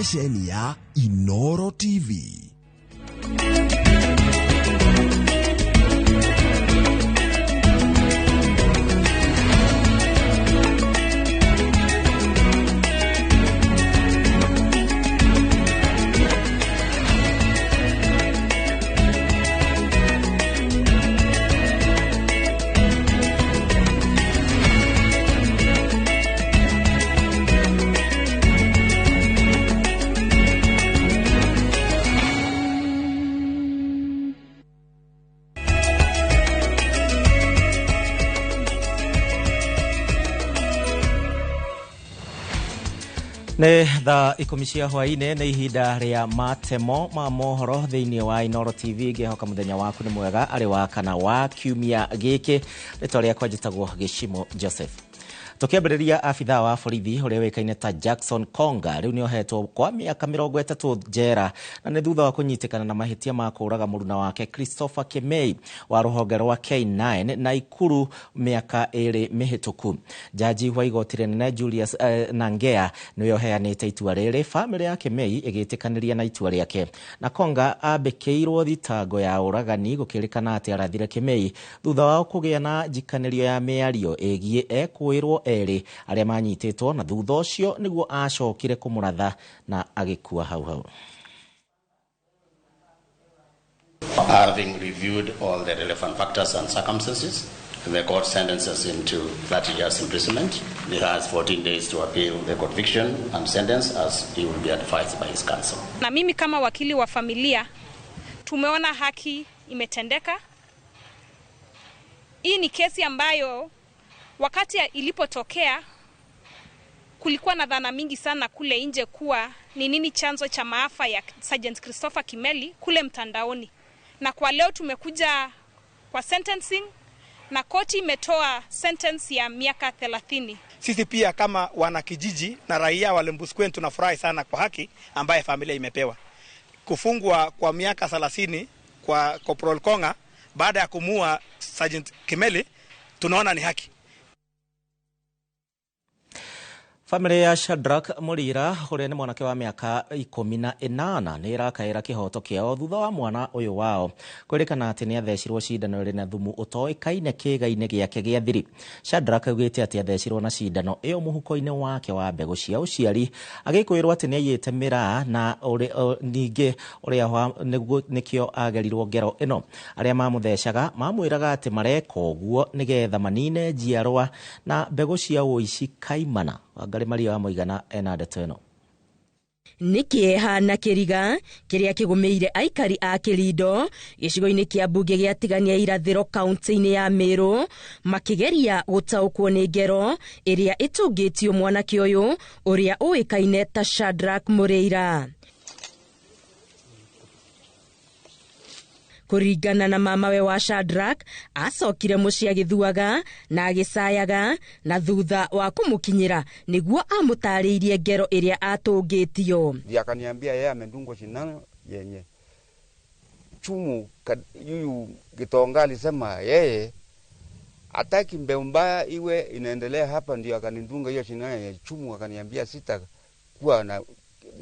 Ceceni ya Inoro TV. Nĩ thaa 10 cia hwaĩ-inĩ, nĩ ihinda rĩa matemo ma mohoro thĩinĩ wa Inoro TV. Ngĩhoka mũthenya waku nĩ mwega arĩ wa kana wa kiumia gĩkĩ. Rĩtwa rĩakwa njĩtagwo Gĩcimo Joseph. Tũkĩambĩrĩria, abithaa wa borithi ũrĩa ũĩkaine ta Jackson Konga rĩu nĩ ohetwo kwa mĩaka 30 njera, na nĩ thutha wa kũnyitĩkana na mahĩtia ma kũũraga mũruna wake Christopher Kimei wa rũhonge rwa K9 na Ikuru mĩaka 2 mĩhĩtũku. Jaji wa igoti rĩnene Julius Nangea nĩwe ũheanĩte itua rĩrĩ, bamĩrĩ ya Kimei ĩgĩtĩkanĩria na itua rĩake. Na Konga ambĩkĩirwo thitango ya ũragani, gũkĩrĩkana atĩ arathire Kimei thutha wao kũgĩa na njikanĩrio ya mĩario ĩgiĩ ekũĩrwo erĩ arĩa manyitĩtwo, na thutha ũcio nĩguo acokire kũmũratha na agĩkua hau hau. Having reviewed all the relevant factors and circumstances, the court sentences him to 30 years imprisonment. He has 14 days to appeal the conviction and sentence, as he will be advised by his counsel. Na mimi kama wakili wa familia tumeona haki imetendeka. Hii ni kesi ambayo wakati ilipotokea kulikuwa na dhana mingi sana kule nje kuwa ni nini chanzo cha maafa ya Sergeant Christopher Kimeli kule mtandaoni. Na kwa leo tumekuja kwa sentencing na koti imetoa sentence ya miaka 30. Sisi pia kama wanakijiji na raia wa Lembusquen tunafurahi sana kwa haki ambaye familia imepewa. Kufungwa kwa miaka 30 kwa Corporal Konga baada ya kumua Sergeant Kimeli, tunaona ni haki. Famĩlĩ ya Shadrack Mũrira ũrĩa nĩ mwanake wa mĩaka 18 nĩ ĩrakaĩra kĩhoto kĩao thutha wa mwana ũyũ wao kwĩrĩkana atĩ nĩ athecirwo cindano ĩrĩ na thumu ũtoĩkaine kĩĩga-inĩ gĩake gĩa thiri. Shadrack augĩte atĩ athecirwo na cindano ĩyo mũhuko-inĩ wake wa mbegũ cia ũciari, agĩkwĩrwo atĩ nĩ aiyĩte mĩraa na ningĩ ũrĩa nĩkĩo agerirwo ngero ĩno. Arĩa mamũthecaga mamwĩraga atĩ mareka ũguo nĩgetha manine njiarwa na mbegũ cia ũici kaimana. Wangari Maria wa Mũigana ena ndeto ĩno. Nĩ kĩeha na kĩriga kĩrĩa kĩgũmĩire aikari a Kĩrindo gĩcigo-inĩ kĩa mbunge gĩa Tigania Irathĩro kaunti-inĩ ya Meru, makĩgeria gũtaũkwo nĩ ngero ĩrĩa ĩtũngĩtio mwanake ũyũ ũrĩa ũĩkaine ta Shadrack Mũrĩira. Kũringana na mamawe wa Shadrack, acokire mũciĩ agĩthuaga na agĩcayaga, na thutha wa kũmũkinyĩra nĩguo amũtarĩirie ngero ĩrĩa atũngĩtio. Ndiye akaniambia yeye amedungwa sindano yenye chumu. Yuyu Gitonga alisema yeye hataki mbeu mbaya iwe inaendelea hapa, ndio akanidunga hiyo sindano yenye chumu, akaniambia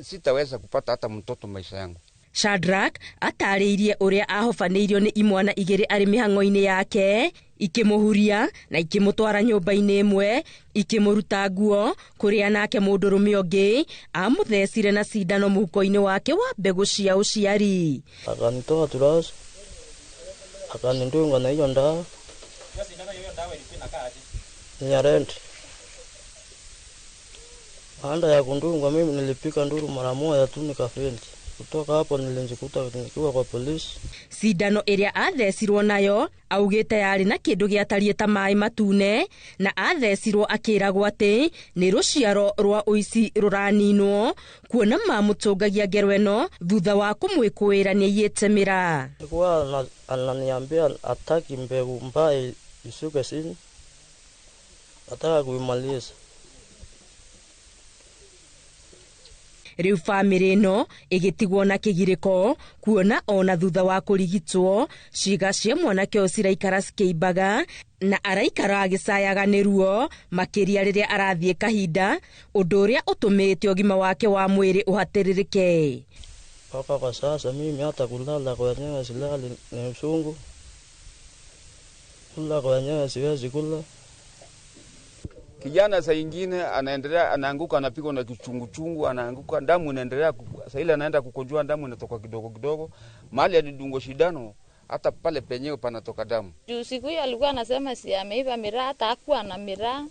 sitaweza kupata hata mtoto maisha yangu. Shadrack atarĩirie ũrĩa ahobanĩirio nĩ imwana igĩrĩ arĩ mĩhang'o-inĩ yake, ikĩmũhuria na ikĩmũtwara nyũmba-inĩ ĩmwe, ikĩmũruta nguo kũrĩa nake mũndũrũme ũngĩ amũthecire na cindano mũhuko-inĩ wake wa mbegũ cia ũciari. Akanitoa turasi, akanidunga na hiyo ndawa. Ni ya rent. Baada ya kundungwa mimi nilipika nduru mara moja tu nikafaint. Kutoka hapo nilijikuta nikiwa kwa polisi. Cindano ĩrĩa athecirwo nayo augĩte yarĩ na kĩndũ gĩatariĩ ta maĩ matune, na athecirwo akĩragwo atĩ nĩ rũciaro rwa ũici rũraninwo, kuona mamũtũngagia ngero ĩno thutha wa kũmwĩkũĩra nĩaiyĩte mĩraa. Alikuwa ananiambia hataki mbegu mbaya ishuke chini, nataka kuimaliza. Rĩu bamĩrĩ ĩno ĩgĩtigwo na kĩgirĩko kuona ona thutha wa kũrigitwo ciĩga cia mwanake ũyũ ciraikara cikĩimbaga na araikara agĩcayaga nĩ ruo makĩria rĩrĩa arathiĩ kahinda, ũndũ ũrĩa ũtũmĩte ũgima wake wa mwĩrĩ ũhatĩrĩrĩke. Mpaka kwa sasa mimi hata kulala kwenyewe silali, ni msungu. Kula kwenyewe siwezi kula. Kijana saa ingine anaendelea anaanguka, anapigwa na kichunguchungu, anaanguka, damu inaendelea, saa ile anaenda kukojoa, damu inatoka kidogo kidogo. Mahali alidungwa shindano hata pale penyewe panatoka damu. Juu siku hiyo alikuwa anasema si ameiba miraa, hata hakuwa na miraa.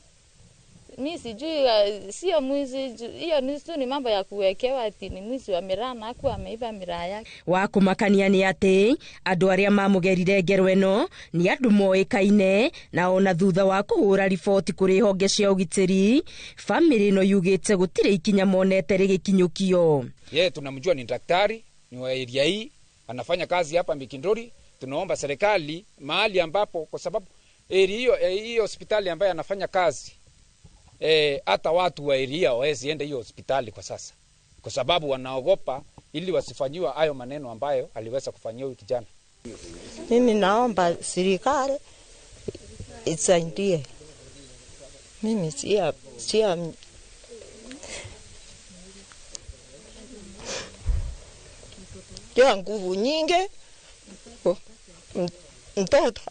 Mi sijui, sio mwizi, hiyo ni tu ni mambo ya kuwekewa ati ni mwizi wa miraa na hakuwa ameiba miraa yake. Wa kũmakania nĩ atĩ andũ arĩa mamũgerire ngero ĩno nĩ andũ moĩkaine, na ona thutha wa kũhũra riboti kũrĩ honge cia ũgitĩri, bamĩrĩ ĩno yugĩte gũtirĩ ikinya monete rĩgĩkinyũkio. Yeye tunamjua ni daktari, ni wa area hii, anafanya kazi hapa Mikindori. Tunaomba serikali mahali ambapo, kwa sababu area hiyo, hiyo hospitali ambayo anafanya kazi, hata watu wa area hawawezi enda hiyo hospitali kwa sasa, kwa sababu wanaogopa ili wasifanyiwe hayo maneno ambayo aliweza kufanyia huyu kijana. Mimi naomba serikali isaidie. Mimi sia ya nguvu nyingi mtoto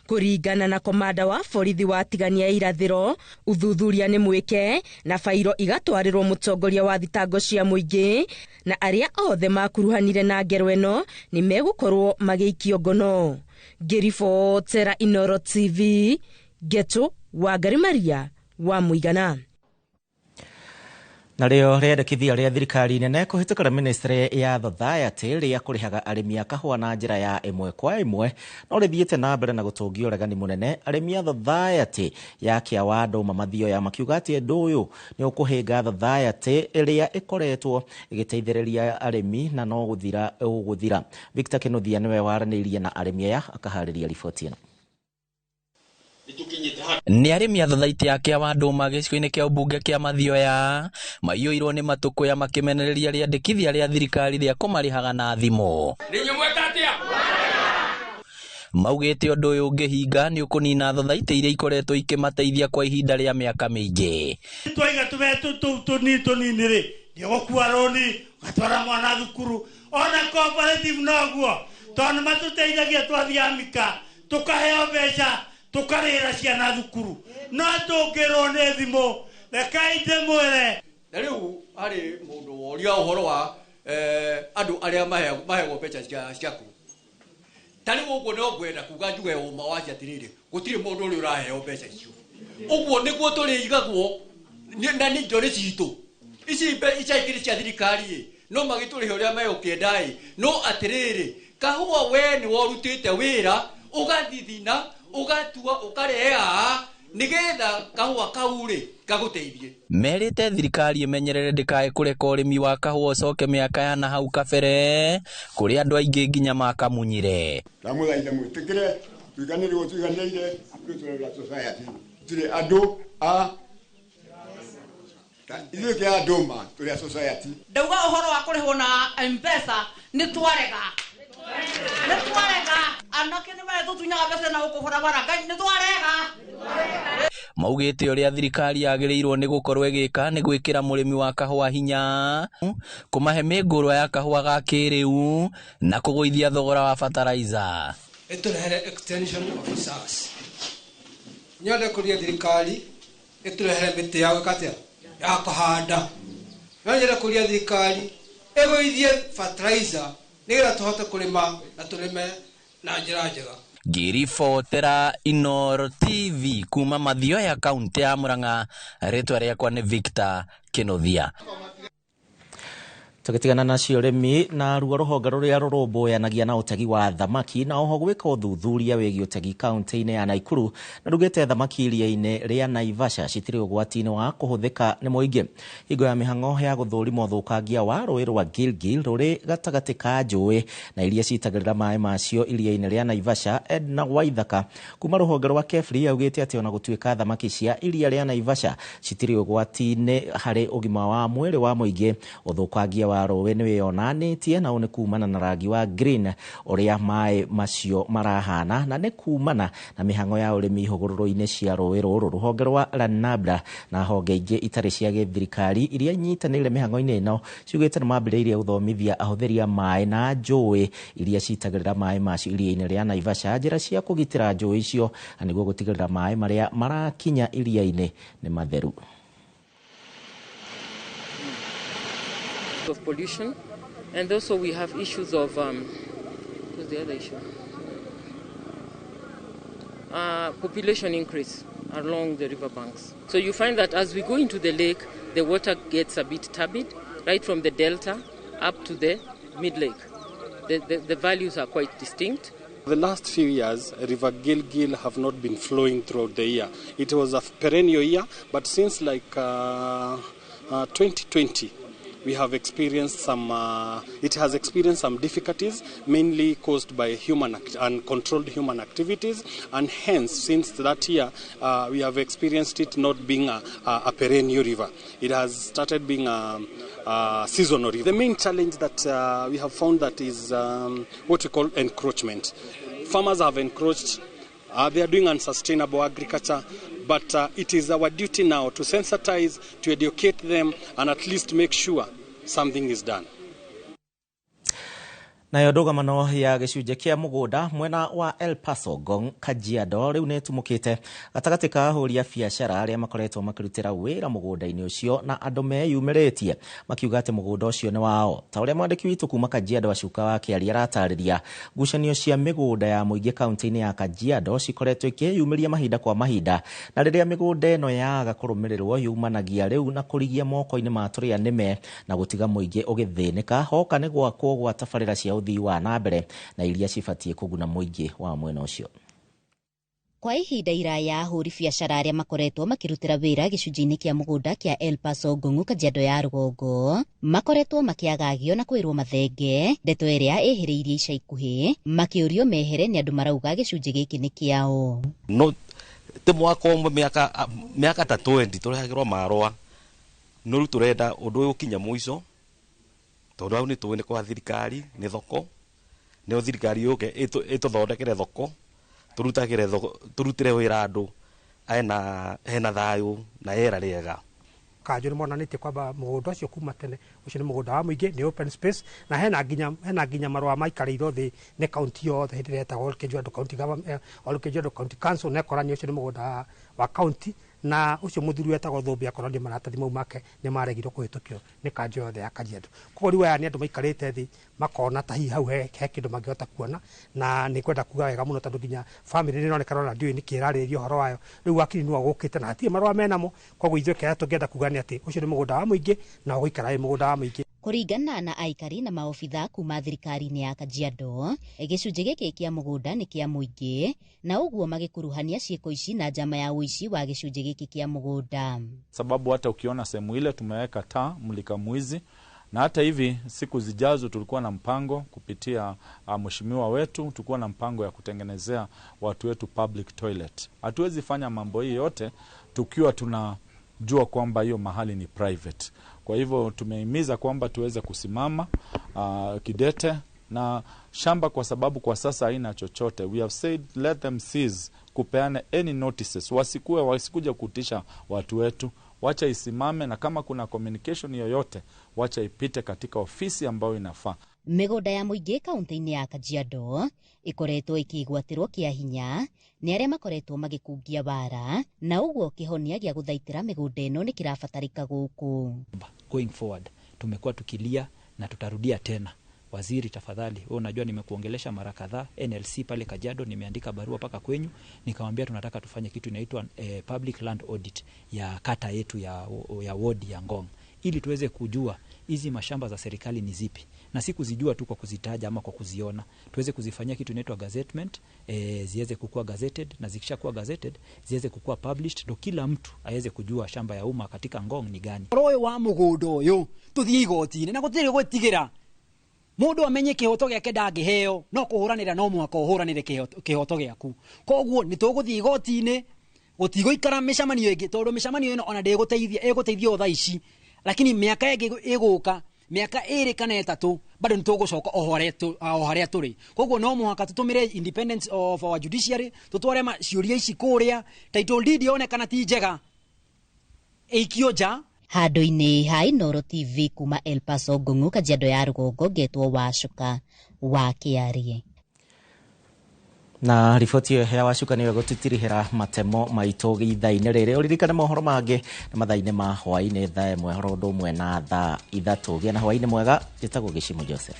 Kũringana na komanda wa borithi wa Tigania irathĩro, ũthuthuria nĩ mwĩke na bairo igatwarĩrwo mũtongoria wa thitango cia mũingĩ, na arĩa othe makuruhanire na ngero ĩno nĩ megũkorwo magĩikio ngono. Ngĩribotera Inooro TV, Geto Wangari Maria wa Mũigana. Narĩo rĩendekithia rĩa thirikari nene kũhĩtũkĩra ministry ya Society rĩa kũrĩhaga arĩmi a kahũa na njĩra ya ĩmwe kwa ĩmwe no rĩthiĩte na mbere na gũtũngia ũregani mũnene. Arĩmi a Society ya Kĩawandũ Mathioya makiuga atĩ ũndũ ũyũ nĩ ũkũhĩnga Society ĩrĩa ĩkoretwo ĩgĩteithĩrĩria arĩmi na no gũthira ũgũthira. Victor Kĩnuthia nĩwe waranĩirie na arĩmi aya akaharĩria riboti ĩno. Nĩ arĩmi a thathaitĩ ya Kĩawandũ gĩcigo-inĩ kĩa ũmbunge kĩa Mathioya maiyũirwo nĩ matũkũya makĩmenereria rĩandĩkithia rĩa thirikari rĩa kũmarĩhaga na thimũ. Maugĩte ũndũ ũyũ ũngĩhinga nĩ ũkũnina thathaitĩ iria ikoretwo ikĩmateithia kwa ihinda rĩa mĩaka mĩingĩ. Twaiga tũbetu tũu tũnini tũnini rĩ, nĩũgũkua rũni ũgatwara mwana thukuru, ona cooperative noguo, tondũ nĩmatũteithagia twathiĩ Amika tũkaheo mbeca tukarĩra ciana thukuru, no tũngĩrwo nĩ thimũ rekai ndĩmwĩre. Na rĩu harĩ mũndũ woria ũhoro wa andũ arĩa maheagwo mbeca ciaku, ta rĩu ũguo no ngwenda kuga njuge ũma wacio atĩrĩrĩ, gũtirĩ mũndũ ũrĩa ũraheo mbeca icio. Ũguo nĩguo tũrĩigagwo na nĩ indo nĩ citũ ici ica ikĩrĩ cia thirikari ĩ, no magĩtũrĩhe ũrĩa megũkĩenda ĩ, no atĩrĩrĩ kahũa we nĩ worutĩte wĩra ũgathithina ũgatua ũkareha nĩgetha kahũa kau rĩ gagũteithie. Merĩte thirikari ĩmenyerere ndĩkae kũreka ũrĩmi wa kahũa ũcoke mĩaka ya na hau kabere kũrĩa andũ aingĩ nginya makamunyire. Ndamũthaitha mwĩtĩkĩre tũiganĩre ũguo tũiganĩire tũrĩ society tũrĩ andũ a ithuĩ kĩ andũ ma tũrĩ a society. Ndauga ũhoro wa kũrĩhwo na M-Pesa nĩ twarega, nĩ twarega, anake nĩ maretũtunyaga mbeca na gũkũ barabara, Ngai nĩ twarega. Maugĩte ũrĩa thirikari yagĩrĩirwo nĩ gũkorwo ĩgĩka nĩ gwĩkĩra mũrĩmi wa kahũa hinya, kũmahe mĩngũrwa ya kahũa ga kĩrĩu na kũgũithia thogora wa fertilizer. Ĩtũrehere extension officers. Nyende kũria thirikari ĩtũrehere mĩtĩ ya gwĩka atĩa, ya kũhanda. No nyende kũria thirikari ĩgũithie fertilizer nĩgetha tũhote kũrĩma na tũrĩme na njĩra njega. Ngĩribotera Inooro TV kuma Mathioya kaunti ya Murang'a, rĩtwa rĩakwa nĩ Victor Kĩnuthia. Tũgĩtigana nacio ũrĩmi na ruo rũhonge rũrĩa rũrũmbũyanagia na ũtegi wa thamaki na oho gwĩka ũthuthuria wĩgiĩ ũtegi kaunti-inĩ ya Naikuru na rugĩte thamaki iria-inĩ rĩa Naivasha citirĩ ũgwati-inĩ wa kũhũthĩka nĩ mũingĩ. Hingo ya mĩhang'o ya gũthũrima ũthũkangia wa rũĩ rwa Gilgil rũrĩ gatagatĩ ka njũĩ na iria citagĩrĩra maĩ macio iria-inĩ rĩa Naivasha, Edna Waithaka kuma rũhonge rwa KEFRI augĩte atĩ ona gũtuĩka thamaki cia iria rĩa Naivasha citirĩ ũgwati-inĩ harĩ ũgima wa mwĩrĩ wa mũingĩ, ũthũkangia wa rũĩ nĩ wĩyonanĩtie na ũũ nĩ kumana na rangi wa green ũrĩa maĩ macio marahana na nĩ kumana na mĩhang'o ya ũrĩmi hũgũrũrũ-inĩ cia rũĩ rũrũ. Rũhonge rwa Lanabra na honge ingĩ itarĩ cia gĩthirikari iria inyitanĩire mĩhang'o-inĩ ĩno ciugĩte nĩ mambĩrĩirie gũthomithia ahũthĩri a maĩ na njũĩ iria citagĩrĩra maĩ macio iria-inĩ rĩa Naivasha njĩra cia kũgitĩra njũĩ icio na nĩguo gũtigĩrĩra maĩ marĩa marakinya iria-inĩ nĩ matheru. Of pollution, and also we have issues of what's the other issue? Population increase along the river banks. So you find that as we go into the lake, the water gets a bit turbid, right from the delta up to the mid lake. The values are quite distinct. The last few years, River Gilgil have not been flowing throughout the year. It was a perennial year, but since like 2020, we have experienced some, it has experienced some difficulties, mainly caused by human uncontrolled human activities, and hence, since that year, we have experienced it not being a perennial river. It has started being a seasonal river. The main challenge that we have found that is what we call encroachment. Farmers have encroached. They are doing unsustainable agriculture, but it is our duty now to sensitize, to educate them, and at least make sure something is done. Nayo ndũgamano ya gĩcunjĩ kĩa mũgũnda mwena wa El Paso Ngong Kajiado rĩu nĩ ĩtumũkĩte gatagatĩ ka ahũri a biacara arĩa makoretwo makĩrutĩra wĩra mũgũnda-inĩ ũcio na andũ meyumĩrĩtie makiuga atĩ mũgũnda ũcio nĩ wao. Ta ũrĩa mwandĩki witũ kuma Kajiado Acuka wa Kĩaria aratarĩria, ngucanio cia mĩgũnda ya mũingĩ kaunti-inĩ ya Kajiado cikoretwo ikĩyumĩria mahinda kwa mahinda, na rĩrĩa mĩgũnda ĩno yaga kũrũmĩrĩrwo yumanagia rĩu na kũrigia moko-inĩ ma tũrĩa nĩme na gũtiga mũingĩ ũgĩthĩnĩka hoka nĩ gwakwo gwa tabarĩra cia ũthii wa na mbere na iria cibatiĩ kũguna mũingĩ wa mwena ũcio. Kwa ihinda iraya ahũri biacara arĩa makoretwo makĩrutĩra wĩra gĩcunjĩ-inĩ kĩa mũgũnda kĩa El Paso Ngong'u Kajiado ya rũgongo makoretwo makĩagagio na kwĩrwo mathenge, ndeto ĩrĩa ĩhĩrĩirie ica ikuhĩ makĩũrio mehere nĩ andũ marauga gĩcunjĩ gĩkĩ nĩ kĩao. No ti mwaka ũmwe mĩaka ta 20 tũrehagĩrwo marũa no rĩu tũrenda ũndũ ũyũ ũkinye mũico, tondũ hau nĩ tũĩ nĩ kwa thirikari, nĩ thoko, nĩyo thirikari yũke ĩtũthondekere thoko, tũrutagĩre thoko, tũrutĩre wĩra andũ hena thayũ na rĩera rĩega. Kanjũ nĩ monanĩtie kwamba mũgũnda ũcio kuma tene ũcio nĩ mũgũnda wa mũingĩ, nĩ open space, na hena nginya marũa maikarĩirwo thĩ nĩ kaunti yothe hĩndĩ ĩrĩa yetagwo Olkejuado County Government, Olkejuado County Council, na ĩkorania ũcio nĩ mũgũnda wa kaunti, na ũcio mũthuri wetagwo Thũmbĩ akorania maratathi mau make nĩ maregirwo kũhĩtũkio nĩ kanjũ yothe ya Kajiado. Koguo rĩu aya nĩ andũ maikarĩte thĩ makona ta hihi hau he kĩndũ mangĩhota kuona, na nĩ kwenda kuga wega mũno tondũ nginya famĩlĩ nĩ ĩronekana ona ndiũĩ nĩkĩ ĩrarĩrĩria ũhoro wayo. Rĩu wakiri nĩwe ũgũkĩte na hatirĩ marũa menamo, koguo ithuĩ kĩrĩa tũngĩenda kuga nĩ atĩ ũcio nĩ mũgũnda wa mũingĩ na ũgũikara wĩ mũgũnda wa mũingĩ. Kũringana na aikari na maobitha kuma thirikari-inĩ ya Kajiado, gĩcunjĩ gĩkĩ kĩa mũgũnda nĩ kĩa mũingĩ, na ũguo magĩkuruhania ciĩko ici na njama ya ũici wa gĩcunjĩ gĩkĩ kĩa mũgũnda. Sababu hata ukiona sehemu ile tumeweka taa mulika mwizi, na hata hivi siku zijazo tulikuwa na mpango kupitia mheshimiwa wetu, tulikuwa na mpango ya kutengenezea watu wetu public toilet. Hatuwezi fanya mambo hii yote tukiwa tunajua kwamba hiyo mahali ni private. Kwa hivyo tumehimiza kwamba tuweze kusimama kidete na shamba, kwa sababu kwa sasa haina chochote. We have said let them cease kupeana any notices, wasikuja kutisha watu wetu, wacha isimame, na kama kuna communication yoyote wacha ipite katika ofisi ambayo inafaa. Mĩgũnda ya mũingĩ kaunti-inĩ ya Kajiado ĩkoretwo ĩkĩgwatĩrwo kĩa hinya nĩ arĩa makoretwo magĩkungia wara, na ũguo kĩhonia gĩa gũthaitĩra mĩgũnda ĩno nĩ kĩrabatarĩka gũkũ. Going forward tumekuwa tukilia na tutarudia tena. Waziri tafadhali, wewe unajua nimekuongelesha mara kadhaa, NLC pale Kajiado nimeandika barua paka kwenyu, nikamwambia tunataka tufanye kitu inaitwa public land audit ya kata yetu ya ward ya Ngong, ili tuweze kujua hizi mashamba za serikali ni zipi, na si kuzijua tu kwa kuzitaja ama kwa kuziona, tuweze kuzifanyia kitu inaitwa gazettement, ziweze kukua gazetted, na zikishakuwa gazetted ziweze kukua published, ndo kila mtu aweze kujua shamba ya umma katika Ngong ni gani. Ũhoro ũyũ wa mũgũnda ũyũ tũthiĩ igoti-inĩ na gũtirĩ gwĩtigĩra mũndũ amenye kĩhoto gĩake ndangĩheo no kũhũranĩra no mũhaka ũhũranĩre kĩhoto gĩaku. Koguo nĩ tũgũthiĩ igoti-inĩ, gũtigũikara mĩcemanio ĩngĩ tondũ mĩcemanio ĩno ona ndĩgũteithia, ĩgũteithia o thaa ici, lakini mĩaka ĩngĩ ĩgũka, mĩaka 2 kana 3 bado nĩ tũgũcoka o harĩa tũrĩ. Koguo no mũhaka tũtũmĩre independence of our judiciary, tũtware ciũria ici kũrĩa, title deed yonekana ti njega ĩikio nja. Handũ-inĩ ha Inooro TV kuma El Paso Ngong'u Kajiado ya rũgongo ngetwo Wacuka wa Kĩarie. Na riboti ĩyo ya Wacuka nĩyo ĩgũtũtirihĩra matemo maitũ ithaa-inĩ rĩrĩ. Ũririkane mohoro mangĩ nĩ mathaa-inĩ ma hwaĩ-inĩ thaa 1 horo ũndũ ũmwe na thaa 3. Gĩa na hwaĩ-inĩ mwega. Njĩtagwo Gĩcimo Joseph.